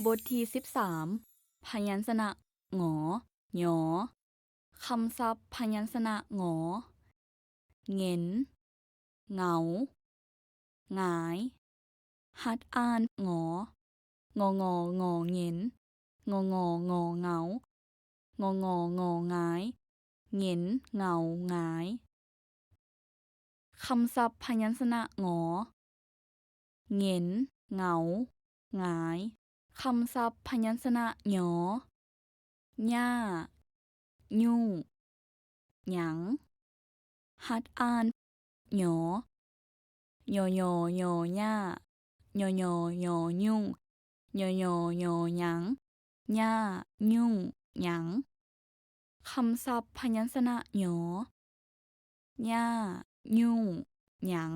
ບົດທີສິບສາມ ພະຍັນຊະນະ ງ ຍ ຄຳສັບພະຍັນຊະນະ ງ ເຫງັນ ເຫງົາ ຫງາຍ. ຫັດອ່ານ ງ ງ ງ ງ ເຫງັນ ງ ງ ງ ເຫງົາ ງ ງ ງ ງ ຫງາຍ ເຫງັນ ເຫງົາ ຫງາຍ. ຄຳສັບພະຍັນຊະນະ ງ ເຫງັນ ເຫງົາ ຫງາຍ. ຄຳສັບພະຍັນຊະນະ ຍ ຫຍ້າ ຫຍຸ້ງ ຫຍັງ. ຫັດອ່ານ ຍ ຍ ຍ ຍ ຫຍ້າ ຍ ຍ ຍ ຫຍຸ້ງ ຍ ຍ ຍ ຫຍັງ ຫຍ້າ ຫຍຸ້ງ ຫຍັງ. ຄຳສັບພະຍັນຊະນະ ຍ ຫຍ້າ ຫຍຸ້ງ ຫຍັງ.